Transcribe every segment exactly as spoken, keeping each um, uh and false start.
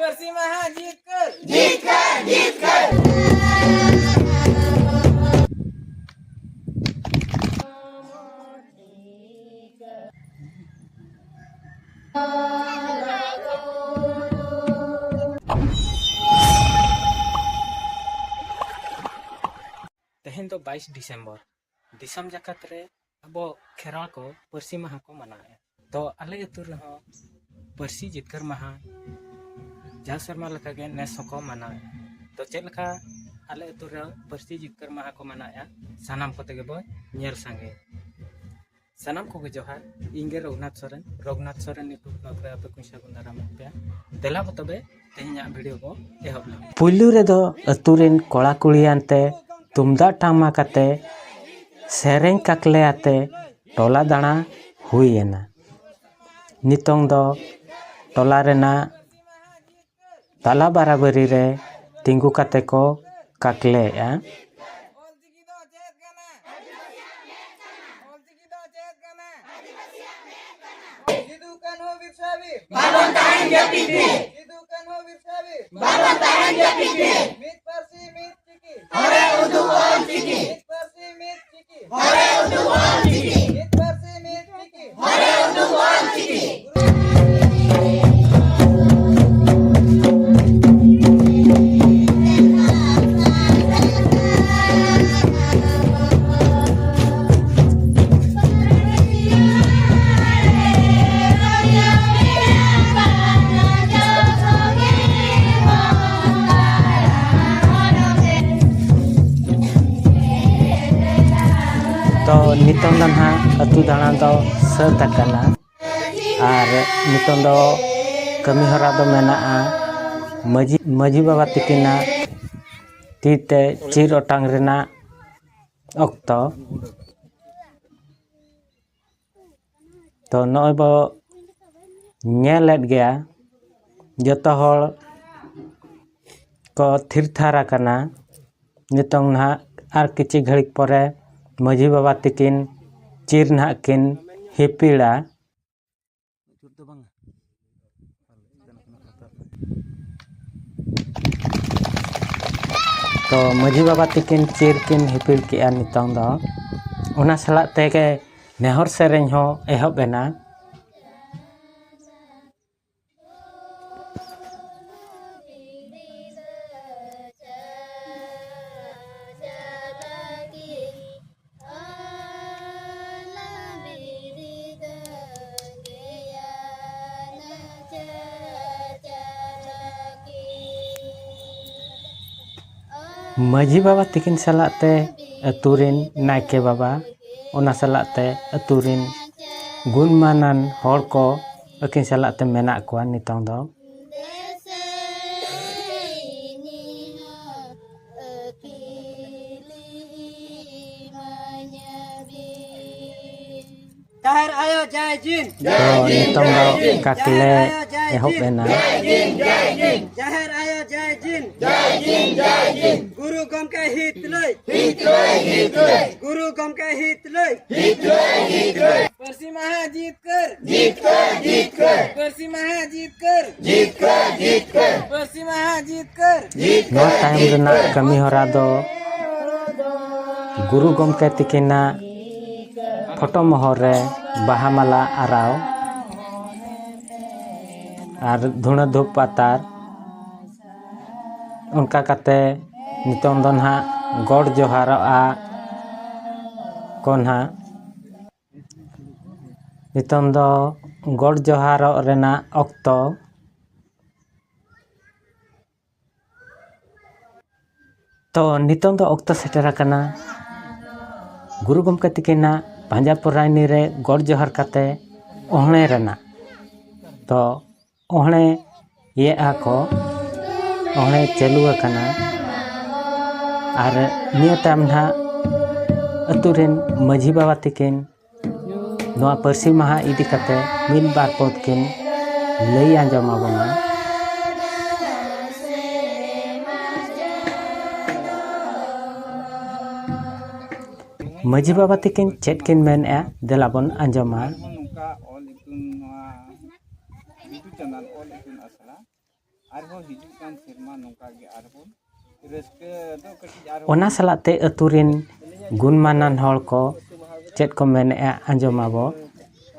ᱯᱟᱹᱨᱥᱤ ᱢᱟᱦᱟ ᱡᱤᱛᱠᱟᱹᱨ! ᱡᱤᱛᱠᱟᱹᱨ! ᱡᱤᱛᱠᱟᱹᱨ! ᱛᱮᱦᱮᱧ ᱫᱚ ᱵᱟᱭᱤᱥ ᱰᱤᱥᱮᱢᱵᱚᱨ, ᱫᱤᱥᱚᱢ ᱡᱟᱠᱟᱛ ᱨᱮ ᱟᱵᱚ ᱠᱷᱮᱨᱣᱟᱲ ᱠᱚ ᱯᱟᱹᱨᱥᱤ ᱢᱟᱦᱟ ᱠᱚ ᱢᱟᱱᱟᱣᱮᱫᱼᱟ᱾ ᱛᱚ ᱟᱞᱮ ᱟᱹᱛᱩ ᱨᱮᱦᱚᱸ ᱯᱟᱹᱨᱥᱤ ᱡᱤᱛᱠᱟᱹᱨ ᱢᱟᱦᱟ ᱡᱟᱣ ᱥᱮᱨᱢᱟ ᱞᱮᱠᱟᱜᱮ ᱱᱮᱥ ᱦᱚᱸᱠᱚ ᱢᱟᱱᱟᱣᱮᱫᱼᱟ᱾ ᱛᱚ ᱪᱮᱫ ᱞᱮᱠᱟ ᱟᱞᱮ ᱟᱹᱛᱩ ᱨᱮ ᱯᱟᱹᱨᱥᱤ ᱡᱤᱛᱠᱟᱹᱨ ᱢᱟᱦᱟ ᱠᱚ ᱢᱟᱱᱟᱣᱮᱫᱼᱟ, ᱥᱟᱱᱟᱢ ᱠᱚᱛᱮ ᱜᱮᱵᱚ ᱧᱮᱞ ᱥᱟᱸᱜᱮᱭᱟ᱾ ᱥᱟᱱᱟᱢ ᱠᱚᱜᱮ ᱡᱚᱦᱟᱨ, ᱤᱧ ᱜᱮ ᱨᱚᱜᱷᱩᱱᱟᱛᱷ ᱥᱚᱨᱮᱱ᱾ ᱨᱚᱜᱷᱩᱱᱟᱛᱷ ᱥᱚᱨᱮᱱ YouTube vlog ᱨᱮ ᱟᱯᱮ ᱠᱚᱧ ᱥᱟᱹᱜᱩᱱ ᱫᱟᱨᱟᱢᱮᱫ ᱯᱮᱭᱟ᱾ ᱫᱮᱞᱟ ᱵᱚ ᱛᱚᱵᱮ ᱛᱮᱦᱮᱧᱟᱜ ᱵᱷᱤᱰᱤᱭᱳ ᱵᱚ ᱮᱦᱚᱵ ᱞᱮᱜᱮ᱾ ᱯᱩᱭᱞᱩ ᱨᱮᱫᱚ ᱟᱹᱛᱩ ᱨᱮᱱ ᱠᱚᱲᱟ ᱠᱩᱲᱤᱭᱟᱱ ᱛᱮ ᱛᱩᱢᱫᱟᱜ ᱴᱟᱢᱟᱠ ᱟᱛᱮ ᱥᱮᱨᱮᱧ ᱠᱟᱠᱞᱮ ᱟᱛᱮ ᱴᱚᱞᱟ ᱫᱟᱬᱟ ᱦᱩᱭ ᱮᱱᱟ᱾ ᱱᱤᱛᱚᱝ ᱫᱚ ᱴᱚᱞᱟ ᱨᱮᱱᱟᱜ ᱛᱟᱞᱟ ᱵᱟᱨᱟᱵᱟᱹᱨᱤ ᱨᱮ ᱛᱤᱸᱜᱩ ᱠᱟᱛᱮ ᱠᱚ ᱠᱟᱠᱞᱮᱜᱼᱟ᱾ ᱚᱞᱪᱤᱠᱤ ᱫᱚ ᱪᱮᱫ ᱠᱟᱱᱟ? ᱚᱞᱪᱤᱠᱤ ᱫᱚ ᱪᱮᱫ ᱠᱟᱱᱟ? ᱥᱤᱫᱩ ᱠᱟᱹᱱᱦᱩ ᱵᱤᱨᱥᱟ ᱵᱤᱨ᱾ ᱵᱟᱵᱚᱱ ᱛᱟᱦᱮᱱ ᱜᱮᱭᱟ ᱯᱤᱪᱷᱤ᱾ ᱥᱤᱫᱩ ᱠᱟᱹᱱᱦᱩ ᱵᱤᱨᱥᱟ ᱵᱤᱨ᱾ ᱵᱟᱵᱚᱱ ᱛᱟᱦᱮᱱ ᱜᱮᱭᱟ ᱯᱤᱪᱷᱤ᱾ ᱢᱤᱫ ᱯᱟᱹᱨᱥᱤ ᱢᱤᱫ ᱪᱤᱠᱤ᱾ ᱦᱚᱨᱮ ᱩᱫᱩᱜ ᱚᱞ ᱪᱤᱠᱤ᱾ ᱢᱤᱫ ᱯᱟᱹᱨᱥᱤ ᱢᱤᱫ ᱪᱤᱠᱤ᱾ ᱦᱚᱨᱮ ᱩᱫᱩᱜ ᱚᱞ ᱪᱤᱠᱤ᱾ ᱢᱤᱫ ᱯᱟᱹᱨᱥᱤ ᱢᱤᱫ ᱪᱤᱠᱤ᱾ ᱦᱚᱨᱮ ᱩᱫᱩᱜ ᱚᱞ ᱪᱤᱠᱤ᱾ ᱛᱚ ᱱᱤᱛᱚᱝ ᱫᱚ ᱱᱟᱦᱟᱜ ᱟᱹᱛᱩ ᱫᱟᱬᱟᱱ ᱫᱚ ᱥᱟᱹᱛ ᱟᱠᱟᱱᱟ᱾ ᱟᱨ ᱱᱤᱛᱚᱝ ᱫᱚ ᱠᱟᱹᱢᱤ ᱦᱚᱨᱟ ᱫᱚ ᱢᱮᱱᱟᱜᱼᱟ ᱢᱟᱹᱡᱷᱤ, ᱢᱟᱹᱡᱷᱤ ᱵᱟᱵᱟ ᱛᱤᱠᱤᱱᱟᱜ ᱛᱤ ᱛᱮ ᱪᱤᱨ ᱚᱴᱟᱝ ᱨᱮᱱᱟᱜ ᱚᱠᱛᱚ᱾ ᱛᱚ ᱱᱚᱜᱼᱚᱭ ᱵᱚ ᱧᱮᱞᱮᱫ ᱜᱮᱭᱟ, ᱡᱚᱛᱚ ᱦᱚᱲ ᱠᱚ ᱛᱷᱤᱨ ᱛᱷᱟᱨ ᱟᱠᱟᱱᱟ᱾ ᱱᱤᱛᱚᱝ ᱱᱟᱦᱟᱜ ᱟᱨ ᱠᱤᱪᱷᱤ ᱜᱷᱟᱹᱲᱤᱡ ᱯᱚᱨᱮ ᱢᱟᱹᱡᱷᱤ ᱵᱟᱵᱟ ᱛᱤᱠᱤᱱ ᱪᱤᱨ ᱱᱟᱦᱟᱜ ᱠᱤᱱ ᱦᱤᱯᱤᱲᱟ᱾ ᱡᱳᱨ ᱫᱚ ᱵᱟᱝᱟ᱾ ᱛᱚ ᱢᱟᱹᱡᱷᱤ ᱵᱟᱵᱟ ᱛᱤᱠᱤᱱ ᱪᱤᱨ ᱠᱤᱱ ᱦᱤᱯᱤᱲ ᱠᱮᱜᱼᱟ ᱱᱤᱛᱚᱝ ᱫᱚ᱾ ᱚᱱᱟ ᱥᱟᱞᱟᱜ ᱛᱮᱜᱮ ᱱᱮᱦᱚᱨ ᱥᱮᱨᱮᱧ ᱦᱚᱸ ᱮᱦᱚᱵ ᱮᱱᱟ᱾ ᱢᱟᱹᱡᱷᱤ ᱵᱟᱵᱟ ᱛᱤᱠᱤᱱ ᱥᱟᱞᱟᱜ ᱛᱮ ᱟᱹᱛᱩ ᱨᱤᱱ ᱱᱟᱭᱠᱮ ᱵᱟᱵᱟ, ᱚᱱᱟ ᱥᱟᱞᱟᱜ ᱛᱮ ᱟᱹᱛᱩ ᱨᱤᱱ ᱜᱩᱱᱢᱟᱱᱟᱱ ᱦᱚᱲ ᱠᱚ ᱟᱹᱠᱤᱱ ᱥᱟᱞᱟᱜ ᱛᱮ ᱢᱮᱱᱟᱜ ᱠᱚᱣᱟ ᱱᱤᱛᱚᱝ ᱫᱚ᱾ ᱡᱟᱦᱮᱨ ᱟᱭᱳ ᱡᱟᱭ ᱡᱤᱱ᱾ ᱛᱚ ᱱᱤᱛᱚᱝ ᱫᱚ ᱠᱟᱠᱞᱮ ᱮᱦᱚᱵ ᱮᱱᱟ᱾ ᱡᱟᱦᱮᱨ ᱟᱭᱳ ᱡᱟᱭ ᱡᱤᱱ᱾ ᱜᱩᱨᱩ ᱜᱚᱢᱠᱮ ᱦᱤᱛ ᱞᱟᱹᱭ᱾ ᱜᱩᱨᱩ ᱜᱚᱢᱠᱮ ᱦᱤᱛ ᱞᱟᱹᱭ᱾ ᱯᱟᱹᱨᱥᱤ ᱢᱟᱦᱟ ᱡᱤᱛᱠᱟᱹᱨ᱾ ᱯᱟᱹᱨᱥᱤ ᱢᱟᱦᱟ ᱡᱤᱛᱠᱟᱹᱨ᱾ ᱯᱟᱹᱨᱥᱤ ᱢᱟᱦᱟ ᱡᱤᱛᱠᱟᱹᱨ᱾ ᱱᱚᱣᱟ ᱛᱟᱭᱚᱢ ᱨᱮᱱᱟᱜ ᱠᱟᱹᱢᱤ ᱦᱚᱨᱟ ᱫᱚ ᱜᱩᱨᱩ ᱜᱚᱢᱠᱮ ᱛᱤᱠᱤᱱᱟᱜ ᱯᱷᱳᱴᱳ ᱢᱚᱦᱚᱨ ᱨᱮ ᱵᱟᱦᱟ ᱢᱟᱞᱟ ᱟᱨᱟᱣ ᱟᱨ ᱫᱷᱩᱬᱟᱹ ᱫᱷᱩᱯ ᱟᱛᱟᱨ᱾ ᱚᱱᱠᱟ ᱠᱟᱛᱮ ᱱᱤᱛᱚᱝ ᱫᱚ ᱱᱟᱦᱟᱜ ᱜᱚᱰ ᱡᱚᱦᱟᱨᱚᱜᱼᱟ ᱠᱚ ᱱᱟᱦᱟᱜ᱾ ᱱᱤᱛᱚᱝ ᱫᱚ ᱜᱚᱰ ᱡᱚᱦᱟᱨᱚᱜ ᱨᱮᱱᱟᱜ ᱚᱠᱛᱚ᱾ ᱛᱚ ᱱᱤᱛᱚᱝ ᱫᱚ ᱚᱠᱛᱚ ᱥᱮᱴᱮᱨ ᱟᱠᱟᱱᱟ ᱜᱩᱨᱩ ᱜᱚᱢᱠᱮ ᱛᱤᱠᱤᱱᱟᱜ ᱯᱟᱸᱡᱟ ᱯᱚᱨᱟᱭᱱᱤ ᱨᱮ ᱜᱚᱰ ᱡᱚᱦᱟᱨ ᱠᱟᱛᱮ ᱚᱦᱬᱮ ᱨᱮᱱᱟᱜ᱾ ᱛᱚ ᱚᱦᱬᱮ ᱤᱭᱟᱹᱜᱼᱟ ᱠᱚ, ᱚᱦᱬᱮ ᱪᱟᱹᱞᱩ ᱟᱠᱟᱱᱟ᱾ ᱟᱨ ᱱᱤᱭᱟᱹ ᱛᱟᱭᱚᱢ ᱱᱟᱦᱟᱜ ᱟᱹᱛᱩ ᱨᱮᱱ ᱢᱟᱹᱡᱷᱤ ᱵᱟᱵᱟ ᱛᱤᱠᱤᱱ ᱱᱚᱣᱟ ᱯᱟᱹᱨᱥᱤ ᱢᱟᱦᱟ ᱤᱫᱤ ᱠᱟᱛᱮ ᱢᱤᱫ ᱵᱟᱨ ᱯᱚᱫ ᱠᱤᱱ ᱞᱟᱹᱭ ᱟᱸᱡᱚᱢ ᱟᱵᱚᱱᱟ᱾ ᱢᱟᱹᱡᱷᱤ ᱵᱟᱵᱟ ᱛᱤᱠᱤᱱ ᱪᱮᱫ ᱠᱤᱱ ᱢᱮᱱᱮᱜᱼᱟ, ᱫᱮᱞᱟ ᱵᱚᱱ ᱟᱸᱡᱚᱢᱟ᱾ ᱟᱨᱦᱚᱸ ᱱᱚᱝᱠᱟ ᱚᱞ ᱤᱛᱩᱱ, ᱱᱚᱣᱟ YouTube channel ᱚᱞ ᱤᱛᱩᱱ ᱟᱥᱲᱟ ᱟᱨᱦᱚᱸ ᱦᱤᱡᱩᱜ ᱠᱟᱱ ᱥᱮᱨᱢᱟ ᱱᱚᱝᱠᱟ ᱜᱮ ᱟᱨᱦᱚᱸ ᱚᱱᱟ ᱥᱟᱞᱟᱜ ᱛᱮ ᱟᱹᱛᱩ ᱨᱤᱱ ᱜᱩᱱᱢᱟᱱᱟᱱ ᱦᱚᱲ ᱠᱚ ᱪᱮᱫ ᱠᱚ ᱢᱮᱱᱮᱫᱼᱟ, ᱟᱸᱡᱚᱢ ᱟᱵᱚ᱾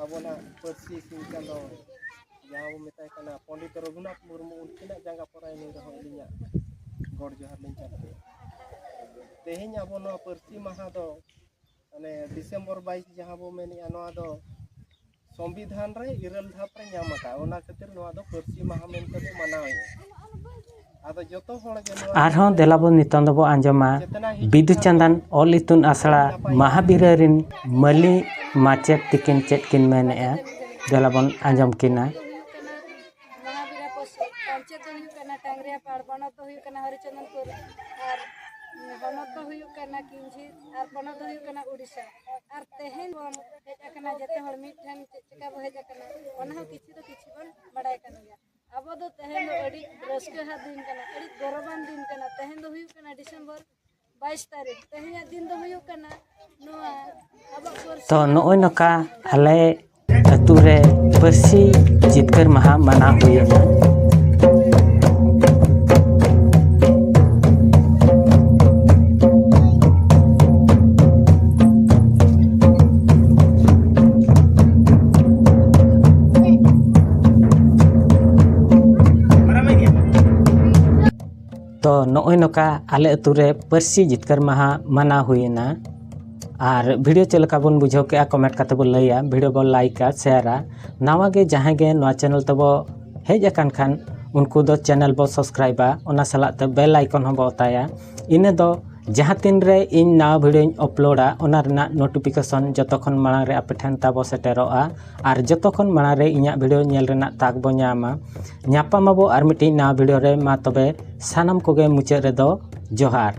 ᱟᱵᱚᱱᱟᱜ ᱯᱟᱹᱨᱥᱤ ᱥᱤᱧ ᱪᱟᱸᱫᱚ ᱡᱟᱦᱟᱸ ᱵᱚ ᱢᱮᱛᱟᱭ ᱠᱟᱱᱟ ᱯᱚᱱᱰᱤᱛ ᱨᱚᱜᱷᱩᱱᱟᱛᱷ ᱢᱩᱨᱢᱩ, ᱩᱱᱠᱤᱱᱟᱜ ᱡᱟᱸᱜᱟ ᱯᱚᱨᱟᱭ ᱱᱤᱭᱟᱹ ᱨᱮᱦᱚᱸ ᱟᱹᱞᱤᱧᱟᱜ ᱜᱚᱰ ᱡᱚᱦᱟᱨ ᱞᱤᱧ ᱪᱟᱞ ᱠᱮᱫᱟ᱾ ᱛᱮᱦᱮᱧ ᱟᱵᱚ ᱱᱚᱣᱟ ᱯᱟᱹᱨᱥᱤ ᱢᱟᱦᱟ ᱫᱚ ᱢᱟᱱᱮ ᱰᱤᱥᱮᱢᱵᱚᱨ ᱵᱟᱭᱤᱥ ᱡᱟᱦᱟᱸ ᱵᱚ ᱢᱮᱱᱮᱫᱼᱟ, ᱱᱚᱣᱟ ᱫᱚ ᱥᱚᱝᱵᱤᱫᱷᱟᱱ ᱨᱮ ᱤᱨᱟᱹᱞ ᱫᱷᱟᱯ ᱨᱮ ᱧᱟᱢ ᱟᱠᱟᱫ, ᱚᱱᱟ ᱠᱷᱟᱹᱛᱤᱨ ᱱᱚᱣᱟ ᱫᱚ ᱯᱟᱹᱨᱥᱤ ᱢᱟᱦᱟ ᱢᱮᱱᱛᱮ ᱵᱚ ᱢᱟᱱᱟᱣᱮᱫᱼᱟ᱾ ᱟᱫᱚ ᱡᱚᱛᱚ ᱦᱚᱲ ᱜᱮ ᱱᱚᱣᱟ ᱟᱨᱦᱚᱸ ᱫᱮᱞᱟ ᱵᱚᱱ ᱱᱤᱛᱚᱝ ᱫᱚᱵᱚ ᱟᱸᱡᱚᱢᱟ ᱪᱮᱛᱱᱟ ᱦᱤᱡᱩᱜ ᱵᱤᱫᱩ ᱠᱷᱟᱱ ᱪᱟᱸᱫᱟᱱ ᱚᱞ ᱤᱛᱩᱱ ᱟᱥᱲᱟ ᱱᱟᱯᱟᱭ ᱢᱟᱦᱟᱵᱤᱨᱟᱹ ᱨᱤᱱ ᱢᱟᱹᱞᱤ ᱢᱟᱪᱮᱛ ᱛᱤᱠᱤᱱ ᱪᱮᱫ ᱠᱤᱱ ᱢᱮᱱᱮᱫᱼᱟ, ᱫᱮᱞᱟ ᱵᱚᱱ ᱟᱸᱡᱚᱢ ᱠᱤᱱᱟ᱾ ᱫᱚ ᱦᱩᱭᱩᱜ ᱠᱟᱱᱟ ᱢᱚᱦᱟᱵᱤᱨᱟ ᱯᱚᱥ-, ᱯᱚᱧᱪᱟᱭᱮᱛ ᱫᱚ ᱦᱩᱭᱩᱜ ᱠᱟᱱᱟ ᱴᱟᱝᱜᱽᱨᱤᱭᱟᱯᱟᱲ, ᱵᱚᱱᱚᱛ ᱫᱚ ᱦᱩᱭᱩᱜ ᱠᱟᱱᱟ ᱦᱚᱨᱤᱪᱚᱸᱫᱚᱱᱯᱩᱨ, ᱟᱨ ᱦᱚᱱᱚᱛ ᱫᱚ ᱦᱩᱭᱩᱜ ᱠᱟᱱᱟ ᱠᱤᱧᱡᱷᱤᱨ, ᱟᱨ ᱯᱚᱱᱚᱛ ᱫᱚ ᱦᱩᱭᱩᱜ ᱠᱟᱱᱟ ᱩᱰᱤᱥᱟ᱾ ᱟᱨ ᱛᱮᱦᱮᱧ ᱵᱚᱱ ᱦᱮᱡ ᱟᱠᱟᱱᱟ ᱡᱚᱛᱚ ᱦᱚᱲ ᱢᱤᱫ ᱴᱷᱮᱱ, ᱪᱮᱫ ᱪᱤᱠᱟ ᱵᱚ ᱦᱮᱡ ᱟᱠᱟᱱᱟ, ᱚᱱᱟ ᱦᱚᱸ ᱠᱤᱪᱷᱩ ᱫᱚ ᱠᱤᱪᱷᱩ ᱵᱚᱱ ᱵᱟᱲᱟᱭ ᱠᱟᱱ ᱜᱮᱭᱟ᱾ ᱟᱵᱚ ᱫᱚ ᱛᱮᱦᱮᱧ ᱫᱚ ᱟᱹᱰᱤ ᱨᱟᱹᱥᱠᱟᱹ ᱦᱟᱜ ᱫᱤᱱ ᱠᱟᱱᱟ, ᱟᱹᱰᱤ ᱜᱚᱨᱚᱵᱟᱱ ᱫᱤᱱ ᱠᱟᱱᱟ᱾ ᱛᱮᱦᱮᱧ ᱫᱚ ᱦᱩᱭᱩᱜ ᱠᱟᱱᱟ ᱰᱤᱥᱮᱢᱵᱚᱨ ᱵᱟᱭᱤᱥ ᱛᱟᱹᱨᱤᱠᱷ᱾ ᱛᱮᱦᱮᱧᱟᱜ ᱫᱤᱱ ᱫᱚ ᱦᱩᱭᱩᱜ ᱠᱟᱱᱟ ᱱᱚᱣᱟ ᱟᱵᱚᱣᱟᱜ ᱯᱟᱹᱨᱥᱤ ᱛᱚ ᱱᱚᱜᱼᱚᱭ ᱱᱚᱝᱠᱟ ᱟᱞᱮ ᱟᱹᱛᱩ ᱨᱮ ᱯᱟᱹᱨᱥᱤ ᱡᱤᱛᱠᱟᱹᱨ ᱢᱟᱦᱟ ᱢᱟᱱᱟᱣ ᱦᱩᱭᱮᱱᱟ᱾ ᱛᱚ ᱱᱚᱜᱼᱚᱭ ᱱᱚᱝᱠᱟ ᱟᱞᱮ ᱟᱹᱛᱩ ᱨᱮ ᱯᱟᱹᱨᱥᱤ ᱡᱤᱛᱠᱟᱹᱨ ᱢᱟᱦᱟ ᱢᱟᱱᱟᱣ ᱦᱩᱭᱮᱱᱟ᱾ ᱟᱨ ᱵᱷᱤᱰᱤᱭᱳ ᱪᱮᱫ ᱞᱮᱠᱟ ᱵᱚᱱ ᱵᱩᱡᱷᱟᱹᱣ ᱠᱮᱜᱼᱟ, ᱠᱚᱢᱮᱱᱴ ᱠᱟᱛᱮ ᱵᱚᱱ ᱞᱟᱹᱭᱟ, ᱵᱷᱤᱰᱤᱭᱳ ᱵᱚᱱ ᱞᱟᱭᱤᱠᱟ, ᱥᱮᱭᱟᱨᱟ᱾ ᱱᱟᱣᱟ ᱜᱮ ᱡᱟᱦᱟᱸᱭ ᱜᱮ ᱱᱚᱣᱟ ᱪᱮᱱᱮᱞ ᱛᱮᱵᱚ ᱦᱮᱡ ᱟᱠᱟᱱ ᱠᱷᱟᱱ, ᱩᱱᱠᱩ ᱫᱚ ᱪᱮᱱᱮᱞ ᱵᱚ ᱥᱟᱵᱥᱠᱨᱟᱭᱤᱵᱟ, ᱚᱱᱟ ᱥᱟᱞᱟᱜ ᱛᱮ ᱵᱮᱞ ᱟᱭᱠᱚᱱ ᱦᱚᱸ ᱵᱚ ᱚᱛᱟᱭᱟ᱾ ᱤᱱᱟᱹ ᱫᱚ ᱡᱟᱦᱟᱸ ᱛᱤᱱ ᱨᱮ ᱤᱧ ᱱᱟᱣᱟ ᱵᱷᱤᱰᱤᱭᱳᱧ ᱟᱯᱞᱳᱰᱟ, ᱚᱱᱟ ᱨᱮᱱᱟᱜ ᱱᱳᱴᱤᱯᱷᱤᱠᱮᱥᱚᱱ ᱡᱚᱛᱚ ᱠᱷᱚᱱ ᱢᱟᱲᱟᱝ ᱨᱮ ᱟᱯᱮ ᱴᱷᱮᱱ ᱛᱟᱵᱚ ᱥᱮᱴᱮᱨᱚᱜᱼᱟ᱾ ᱟᱨ ᱡᱚᱛᱚ ᱠᱷᱚᱱ ᱢᱟᱲᱟᱝ ᱨᱮ ᱤᱧᱟᱹᱜ ᱵᱷᱤᱰᱤᱭᱳ ᱧᱮᱞ ᱨᱮᱱᱟᱜ ᱛᱟᱠ ᱵᱚ ᱧᱟᱢᱟ᱾ ᱧᱟᱯᱟᱢ ᱟᱵᱚ ᱟᱨ ᱢᱤᱫᱴᱤᱡ ᱱᱟᱣᱟ ᱵᱷᱤᱰᱤᱭᱳ ᱨᱮ᱾ ᱢᱟ ᱛᱚᱵᱮ ᱥᱟᱱᱟᱢ ᱠᱚᱜᱮ ᱢᱩᱪᱟᱹᱫ ᱨᱮᱫᱚ ᱡᱚᱦᱟᱨ᱾